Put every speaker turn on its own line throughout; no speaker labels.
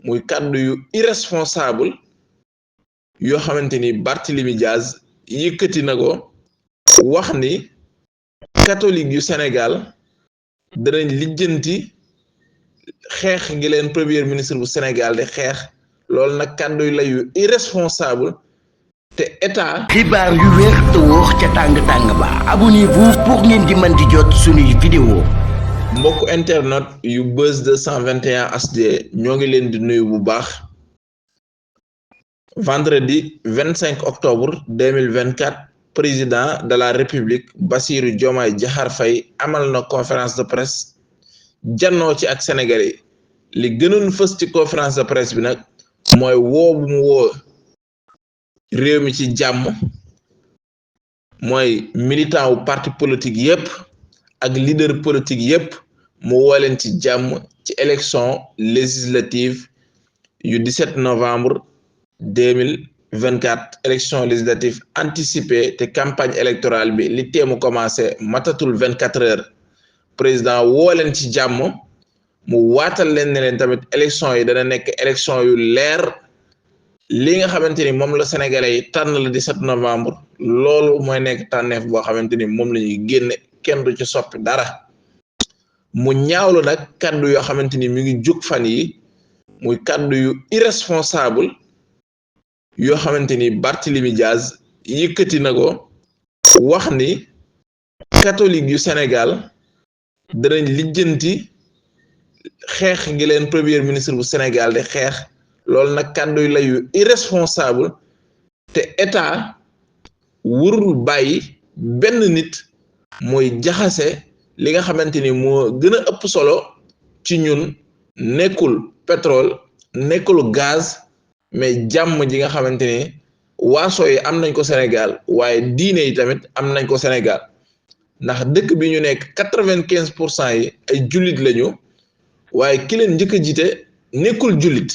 muy kàddu yu irresponsable yoo xamante ni Barthélémy Dias yëkkati na ko wax ni catholique yu Sénégal danañ lijjanti xeex ngi leen premier ministre bu Sénégal di xeex loolu nag kàddu la yu irresponsable te état.
xibaar yu wér te wóor ca tàng-tàng ba abonnez-vous pour ngeen di mën di jot suñuy vidéo.
mbokk internet yu Buzz 221 HD ñoo ngi leen di nuyu bu baax. vendredi 25 octobre 2024 président de la république Bassirou Diomaye Diakhar Faye amal na conférence de presse jannoo ci ak sénégalais li gënoon fës ci conférence de presse bi nag mooy woo bu mu woo réew mi ci jàmm mooy militant wu parti politique yépp ak leader politique yépp mu woo leen ci jàmm ci élection législative yu 17 novembre 2024 élection législative anticipée te campagne électorale bi li teemu commencé matatul 24 heures président woo leen ci jàmm mu waatal leen ne leen tamit élection yi dana nekk élection yu leer li nga xamante ni moom la sénégalais yi tànn le 17 novembre loolu mooy nekk tànneef boo xamante ni moom la ñuy génne kenn du ci soppi dara mu ñaawlu nag kaddu yoo xamante ni mi ngi jóg fan yi muy kaddu yu irresponsable yoo xamante ni Barthélémy Dias yëkkati na ko wax ni catholique yu Sénégal danañ lijjanti xeex ngi leen premier ministre bu Sénégal di xeex loolu nag kàddu la yu irresponsable te état warul bàyyi benn nit mooy jaxase li nga xamante ni moo gën a ëpp solo ci ñun nekkul pétrole nekkul gaz mais jàmm ji nga xamante ni waaso yi am nañ ko Sénégal waaye diine yi tamit am nañ ko Sénégal ndax dëkk bi ñu nekk 95% yi ay jullit lañu waaye ki leen njëkk a jiite nekkul jullit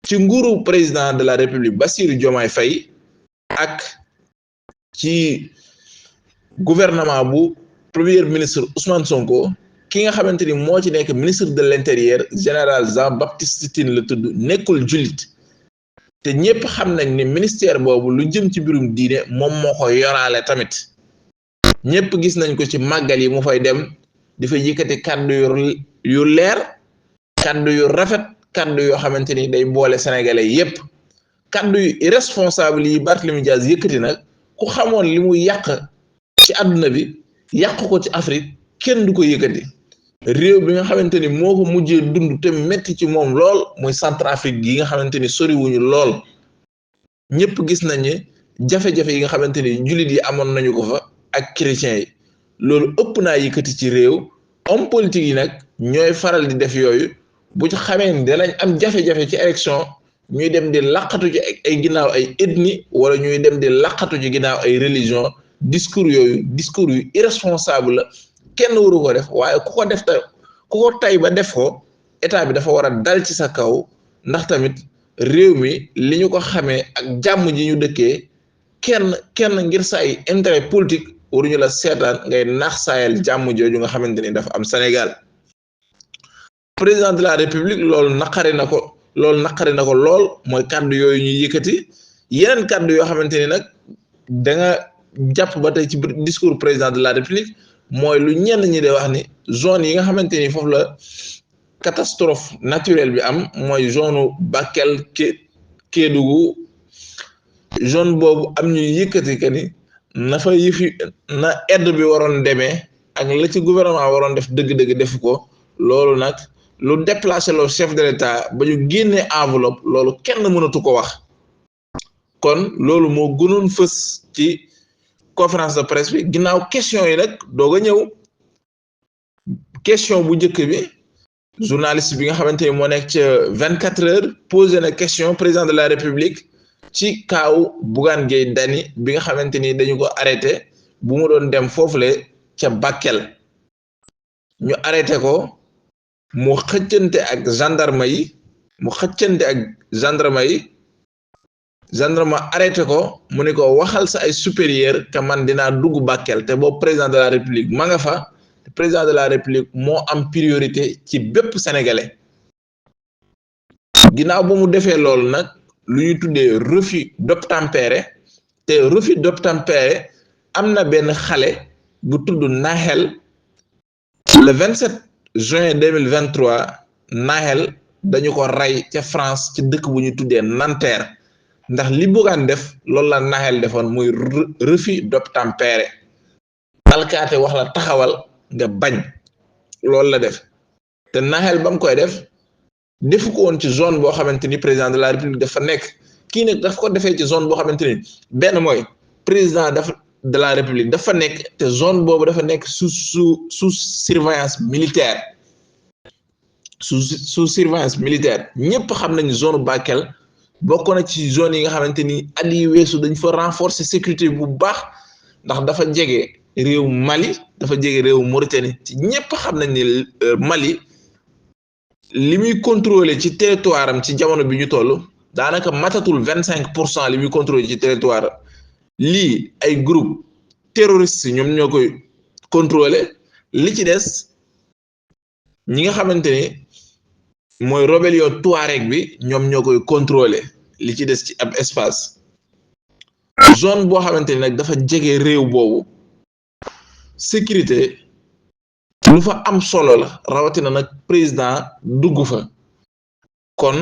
ci nguuru président de la république Bassirou Diomaye Faye ak ci gouvernement bu premier ministre Ousmane Sonko ki nga xamante ni moo ci nekk ministre de l'intérieur général Jean-Baptiste Tine la tudd nekkul jullit te ñëpp xam nañ ni ministère boobu lu jëm ci mbirum diine moom moo ko yoraale tamit ñëpp gis nañ ko ci màggal yi mu fay dem di fa yëkkati kàddu yu leer kàddu yu rafet kàddu yoo xamante ni day boole sénégalais yépp kàddu yu irresponsable yi Barthélémy Dias yëkkati nag ku xamoon li mu yàq ci àdduna bi yàq ko ci Afrique kenn du ko yëkkati réew bi nga xamante ni moo ko mujjee dund te metti ci moom lool muy Centrafrique gi nga xamante ni soriwuñu lool ñëpp gis nañ ne jafe-jafe yi nga xamante ni jullit yi amoon nañu ko fa ak chrétiens yi loolu ëpp naa yëkkati ci réew homme politique yi nag ñooy faral di def yooyu bu ci xamee ni danañ am jafe-jafe ci élection ñuy dem di laqatu ci ay ginnaaw ay ethnie wala ñuy dem di laqatu ci ginnaaw ay religion discours yu irresponsable la kenn waru ko def waaye ku ko tay ba def ko état bi dafa war a dal ci sa kaw ndax tamit réew mi li ñu ko xamee ak jàmm ji ñu dëkkee kenn ngir sa ay intérêt politique waruñu la seetaan ngay nax saayal jàmm jooju nga xamante ni dafa am Sénégal président de la république loolu naqari na ko lool mooy kàddu yooyu ñuy yëkkati yeneen kàddu yoo xamante ni nag da nga jàpp ba tey ci discours président de la république mooy lu ñenn ñi de wax ni zone yi nga xamante ni foofu la catastrophe naturelle bi am mooy zone Bakel Kédougou zone boobu am ñu yëkkati que ni na fa na aide bi waroon demee ak la ci gouvernement waroon def dëgg-dëgg def ko loolu nag lu déplacé loo chef de l'État ba ñu génnee enveloppe loolu kenn mënatu ko wax kon loolu moo gënoon fës ci conférence de presse bi ginnaaw question yi nag doog a ñëw question bu njëkk bi journaliste bi nga xamante ni moo nekk ca 24 heures posé na question président de la république ci kaaw Bougane Gueye Dany bi nga xamante ni dañu ko arrêté bu mu doon dem foofule ca Bakel ñu arrêté ko mu xëccante ak gendarme yi gendarme arrêté ko mu ne ko waxal sa ay supérieur que man dinaa dugg Bakel te boobu président de la république ma nga fa te président de la république moo am priorité ci bépp sénégalais ginnaaw ba mu defee loolu nag lu ñu tuddee refus d'obtempérer te refus d'obtempérer am na benn xale bu tudd Nahel le 27 juin 2023 Nahel dañu ko rey ca France ci dëkk bu ñu tuddee Nanterre ndax li bëggaan def loolu la Nahel defoon muy refus d'obtempérer alkaate wax la taxawal nga bañ loolu la def te Nahel ba mu koy def defu ko woon ci zone boo xamante ni président de la république dafa nekk kii nag daf ko defee ci zone boo xamante ni benn mooy président de la république dafa nekk te zone boobu dafa nekk sous surveillance militaire sous surveillance militaire ñëpp xam nañu zone Bakel bokk na ci zone yi nga xamante ni at yi weesu dañ fa renforcer sécurité bu baax ndax dafa jege réew Mali dafa jege réew Mauritanie ci ñëpp xam nañ ni Mali li muy contrôler ci territoire am ci jamono bi ñu toll daanaka matatul 25% li muy contrôler ci territoire lii ay groupe terroriste ñoom ñoo koy contrôler li ci des ñi nga xamante ni mooy rébellion Touareg bi ñoom ñoo koy contrôler li ci des ci ab espace zone boo xamante ni nag dafa jege réew boobu sécurité lu fa am solo la rawatina nag président dugg fa kon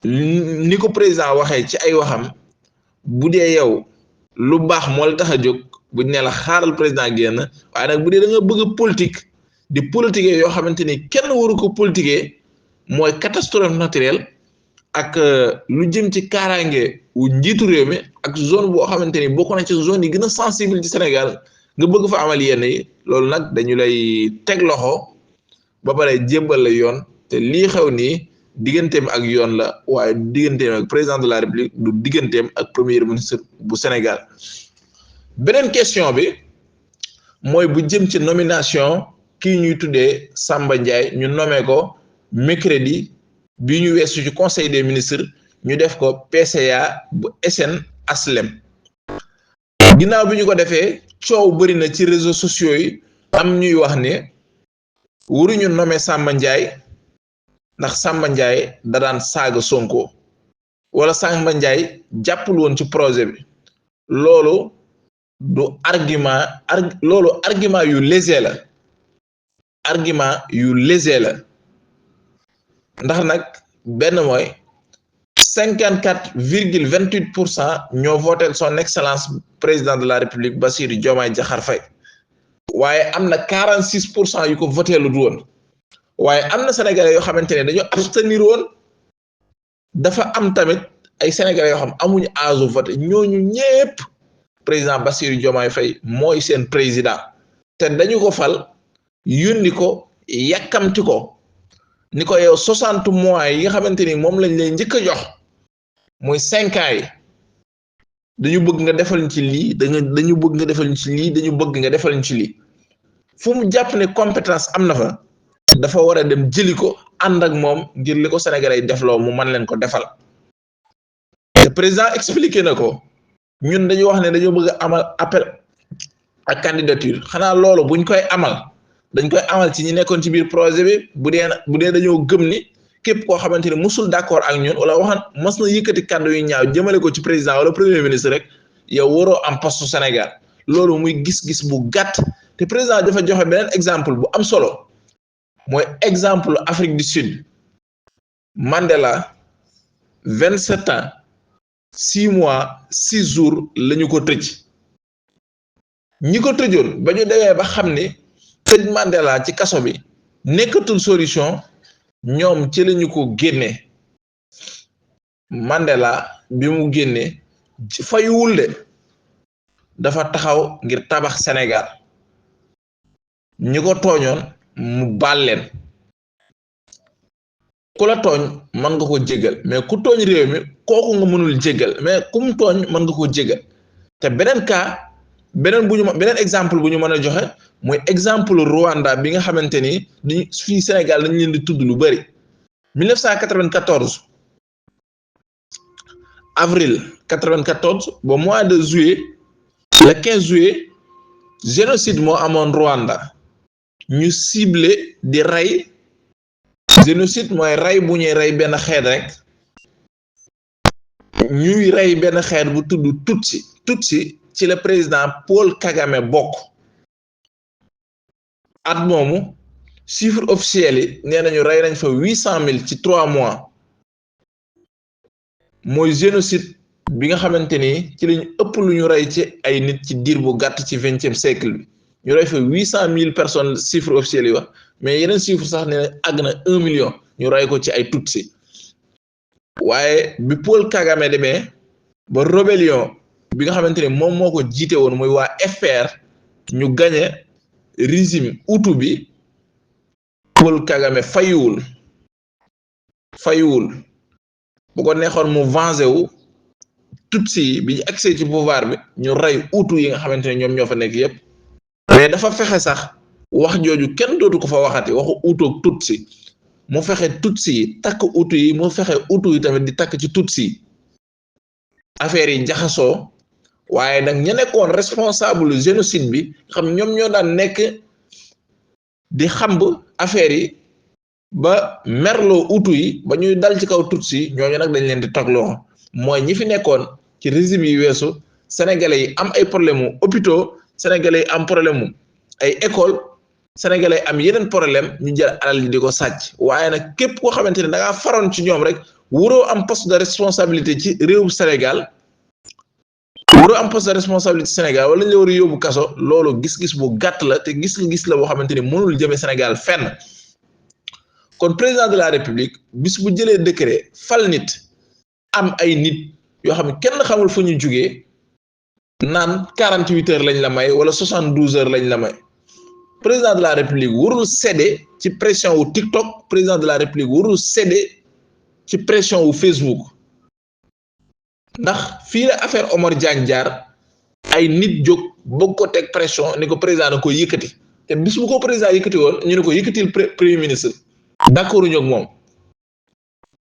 ni ko président waxee ci ay waxam bu dee yow lu baax moo la tax a jóg bu ne la xaaral président génn waaye nag bu dee da nga bëgg politique di politiquer yoo xamante ni kenn waru ko politiquer mooy catastrophe naturelle ak lu jëm ci kaaraange wu njiitu réew mi ak zone boo xamante ni bokk na ci zone yi gën a sensible ci Sénégal nga bëgg fa amal yenn yi loolu nag dañu lay teg loxo ba pare jébbal la yoon te lii xew nii digganteem ak yoon la waaye digganteem ak président de la république du digganteem ak premier ministre bu Sénégal beneen question bi mooy bu jëm ci nomination kii ñuy tuddee Samba Ndiaye ñu nommé ko mercredi bi ñu weesu ci conseil des ministres ñu def ko PCA bu SN HLM ginnaaw bi ñu ko defee coow bëri na ci réseaux sociaux yi am ñuy wax ne waruñu nommé Samba Ndiaye ndax Samba Ndiaye da daan saaga Sonko wala Samba Ndiaye jàppul woon ci projet bi loolu du argument loolu argument yu léger la ndax nag benn mooy 54,28% ñoo voté son excellence président de la république Bassirou Diomaye Diakhar Faye waaye am na 46% yu ko voté lu du woon waaye am na sénégalais yoo xamante ne dañoo abstenir woon dafa am tamit ay sénégalais yoo xam amuñu âge voté ñooñu ñëpp président Bassirou Diomaye Faye mooy seen président te dañu ko fal yónni ko yàkkamti ko ni ko yow 60 mois yi nga xamante ni moom lañ lay njëkk a jox muy 5 ans yi dañu bëgg nga defal ci lii dañu bëgg nga defal ci lii dañu bëgg nga defal ci lii fu mu jàpp ne compétence am na fa dafa war a dem jëli ko ànd ak moom ngir li ko Sénégalais yi defloo mu mën leen ko defal te président expliqué na ko ñun dañu wax ne dañoo bëgg a amal appel ak candidature xanaa loolu buñ koy amal dañ koy amal ci ñi nekkoon ci biir projet bi bu dee dañoo gëm ni képp koo xamante ni musul d'accord ak ñun wala waxan mas na yëkkati kàddu yu ñaaw jëmale ko ci président wala premier ministre rek yow waroo am poste Sénégal loolu muy gis-gis bu gàtt te président dafa joxe beneen exemple bu am solo mooy exemple Afrique du Sud Mandela 27 ans 6 mois 6 jours lañu ko tëj ñi ko tëjoon ba ñu demee ba xam ni tëj Mandela ci kaso bi nekkatul solution ñoom ci lañu ko génne Mandela bi mu génne fayuwul de dafa taxaw ngir tabax Sénégal ñi ko tooñoon mu baal leen ku la tooñ mën nga ko jéggal mais ku tooñ réew mi kooku nga mënul jéggal mais ku mu tooñ mën nga ko jéggal te beneen cas beneen exemple bu ñu mën a joxe mooy exemple Rwanda bi nga xamante ni dañu fii Sénégal dañu leen di tudd lu bari 1994 avril 94 ba mois de juillet le 15 juillet génocide moo amoon Rwanda ñu ciblé di rey génocide mooy rey bu ñuy rey benn xeet rek ñuy rey benn xeet bu tudd Tutsi ci le président Paul Kagame bokk at moomu chiffre officiel yi nee nañu rey nañ fa 800,000 ci 3 mois mooy génocide bi nga xamante ni ci lañu ëpp lu ñu rey ci ay nit ci diir bu gàtt ci 20e siècle bi ñu rey fa 800,000 personnes chiffre officiel yi wax mais yeneen chiffre sax ne àgg na 1 million ñu rey ko ci ay Tutsi waaye bi Paul Kagame demee ba rébellion bi nga xamante ni moom moo ko jiite woon muy waa FPR ñu gañe régime Hutu bi Paul Kagame fayiwul bu ko neexoon mu vengé wu Tutsi bi ñu accès ci pouvoir bi ñu rey Hutu yi nga xamante ne ñoom ñoo fa nekk yépp mais dafa fexe sax wax jooju kenn dootu ko fa waxati waxu Hutu ak Tutsi mu fexe Tutsi yi takk Hutu yi mu fexe Hutu yi tamit di takk ci Tutsi affaire yi jaxasoo waaye nag ña nekkoon responsable génocide bi xam ñoom ñoo daan nekk di xamb affaire yi ba merloo Hutu yi ba ñuy dal ci kaw Tutsi ñooñu nag dañ leen di togloo mooy ñi fi nekkoon ci régime yi weesu sénégalais yi am ay problème mu hôpitaux sénégalais yi am problème mu ay école sénégalais am yeneen problème ñu jël alal yi di ko sàcc waaye nag képp koo xamante ne da ngaa faroon ci ñoom rek wuroo am poste de responsabilité ci réewum Sénégal wuroo am poste de responsabilité Sénégal wala ñu la war a yóbbu kaso loolu gis-gis bu gàtt la te gis la boo xamante ni mënul jëme Sénégal fenn kon président de la république bis bu jëlee décret fal nit am ay nit yoo xam ne kenn xamul fu ñu jugee naan 48 heures lañ la may wala 72 heures lañ la may président de la république warul céder ci pression wu TikTok président de la république warul céder ci pression wu Facebook ndax fii la affaire Omar Diagne jaar ay nit jóg bëgg ko teg pression ni ko président na ko yëkkati te bis bu ko président yëkkati woon ñu ne ko yëkkatil premier ministre d'accord ñu ak moom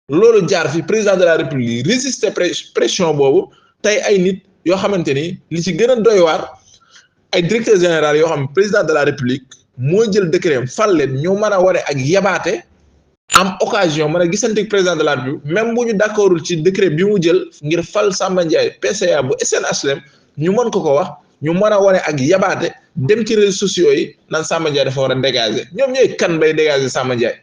loolu jaar fi président de la république résister pression boobu tey ay nit yoo xamante ni li ci gën a doy waar ay directeur général yoo xam président de la république moo jël décret fal leen ñu mën a wane ak yabaate am occasion mën a gisante président de la république même bu ñu d'accordul ci décret bi mu jël ngir fal Samba Ndiaye PCA bu SNHLM ñu mën ko wax ñu mën a wane ak yabaate dem ci réseaux sociaux yi naan Samba Ndiaye dafa war a dégager ñoom ñooy kan bay dégager Samba Ndiaye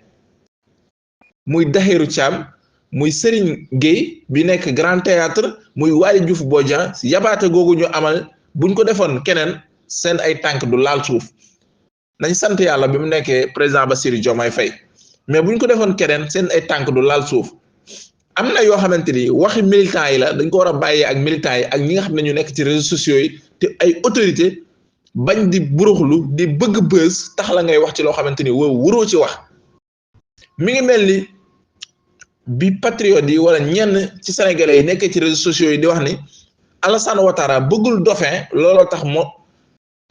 muy Daxeeru Thiam muy Serigne Gueye bi nekk Grand Théâtre muy Waly Diouf Bodian yabaate googu ñu amal buñ ko defoon keneen seen ay tànk du laal suuf nañ sant yàlla bi mu nekkee président Bassirou Diomaye Faye mais buñ ko defoon keneen seen ay tànk du laal suuf am na yoo xamante ni waxi militants yi la dañ ko war a bàyyee ak militants yi ak ñi nga xam ne ñu nekk ci réseaux sociaux yi te ay autorité bañ di buruxlu di bëgg bës tax la ngay wax ci loo xamante ni wuroo ci wax mi ngi mel ni bi patriote yi wala ñenn ci sénégalais yi nekkee ci réseaux sociaux yi di wax ni Alassane Ouattara bëggul dauphin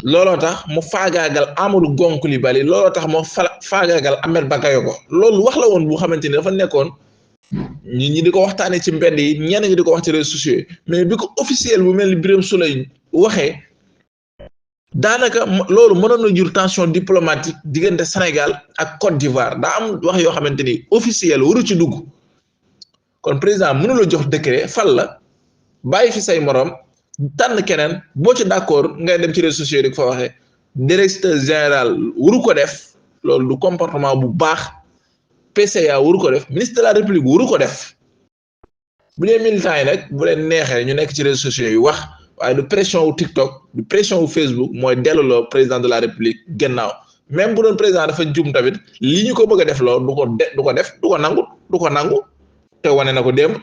looloo tax mu faagaagal Amadou Gon Coulibaly looloo tax mu faagaagal Ahmed Bakayoko loolu wax la woon bu xamante ni dafa nekkoon ñi di ko waxtaanee ci mbedd yi ñenn ñi di ko wax ci réseaux sociaux yi mais bi ko officiel bu mel ni Birame Souleye waxee daanaka loolu mënoon na jur tension diplomatique diggante Sénégal ak Côte d'Ivoire daa am wax yoo xamante ni officiel waru ci dugg kon président mënula jox décret fal la bàyyi fi say morom tànn keneen boo ci d'accord ngay dem ci réseaux sociaux yi di ko fa waxee directeur général waru ko def loolu du comportement bu baax PCA waru ko def ministre de la république waru ko def bu dee militants yi nag bu leen neexee ñu nekk ci réseaux sociaux yi wax waaye du pression wu TikTok du pression wu Facebook mooy delloo président de la république gannaaw même bu doon président dafa jum tamit li ñu ko bëgg a def loolu du ko nangu te wane na ko démb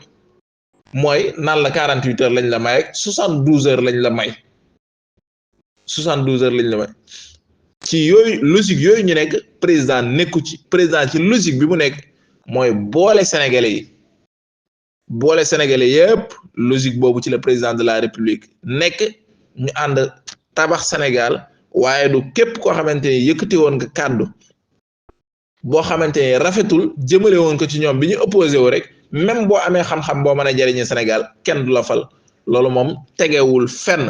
mooy naan la 48 heures lañ la may ak 72 heures lañ la may 72 heures lañ la may ci yooyu logique yooyu ñu nekk président nekku ci président ci logique bi mu nekk mooy boole sénégalais yépp logique boobu ci le président de la république nekk ñu ànd tabax Sénégal waaye du képp koo xamante ni yëkkati woon nga kàddu boo xamante ni rafetul jëmale woon ko ci ñoom bi ñu opposé wu rek même boo amee xam-xam boo mën a jëriñee Sénégal kenn du la fal loolu moom tegewul fenn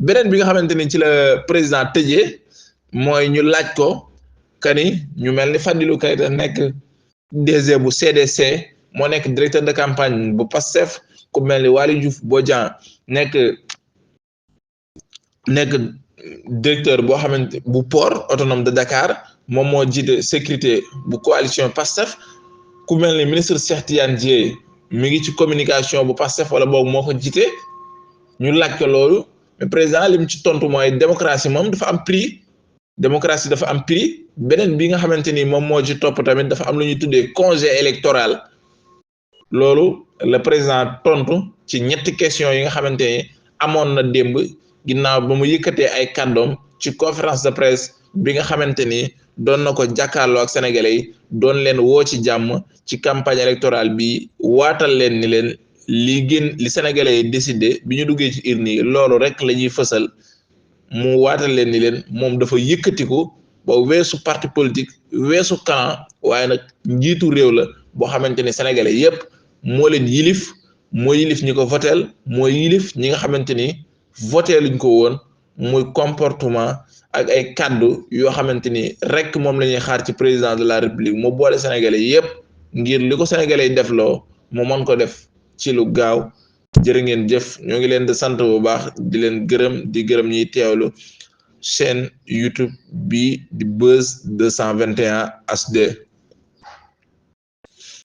beneen bi nga xamante ni ci la président tëjee mooy ñu laaj ko kani ñu mel ni Fadilou Keita nekk DG bu CDC moo nekk directeur de campagne bu Pastef ku mel ni Waly Diouf Bodian nekk directeur boo xamante bu port autonome de Dakar moom moo jiite sécurité bu coalition Pastef ku mel ni ministre Cheikh Tidiane Dièye mi ngi ci communication bu Pastef wala boog moo ko jiite ñu laaj ko loolu mais président li mu ci tontu mooy démocratie moom dafa am prix beneen bi nga xamante ni moom moo ci topp tamit dafa am lu ñuy tuddee congé électoral loolu le président tontu ci ñetti question yi nga xamante ni amoon na démb ginnaaw ba mu yëkkatee ay kàddoom ci conférence de presse bi nga xamante ni doon na ko jàkkaarloo ak sénégalais yi doon leen woo ci jàmm ci campagne électorale bi waatal leen ni leen li sénégalais yi décidé bi ñu duggee ci urne yi loolu rek la ñuy fësal mu waatal leen ni leen moom dafa yëkkatiku ba weesu parti politique weesu camp waaye nag njiitu réew la boo xamante ni sénégalais yépp moo leen yilif moo yilif ñi ko voteel moo yilif ñi nga xamante ni voté luñ ko woon muy comportement ak ay kàddu yoo xamante ni rek moom la ñuy xaar ci président de la république mu boole sénégalais yépp ngir li ko sénégalais yi def loo mu mën ko def ci lu gaaw jërë ngeen jëf ñoo ngi leen di sant bu baax di leen gërëm ñiy teewlu chaîne YouTube bi di Buzz 221 HD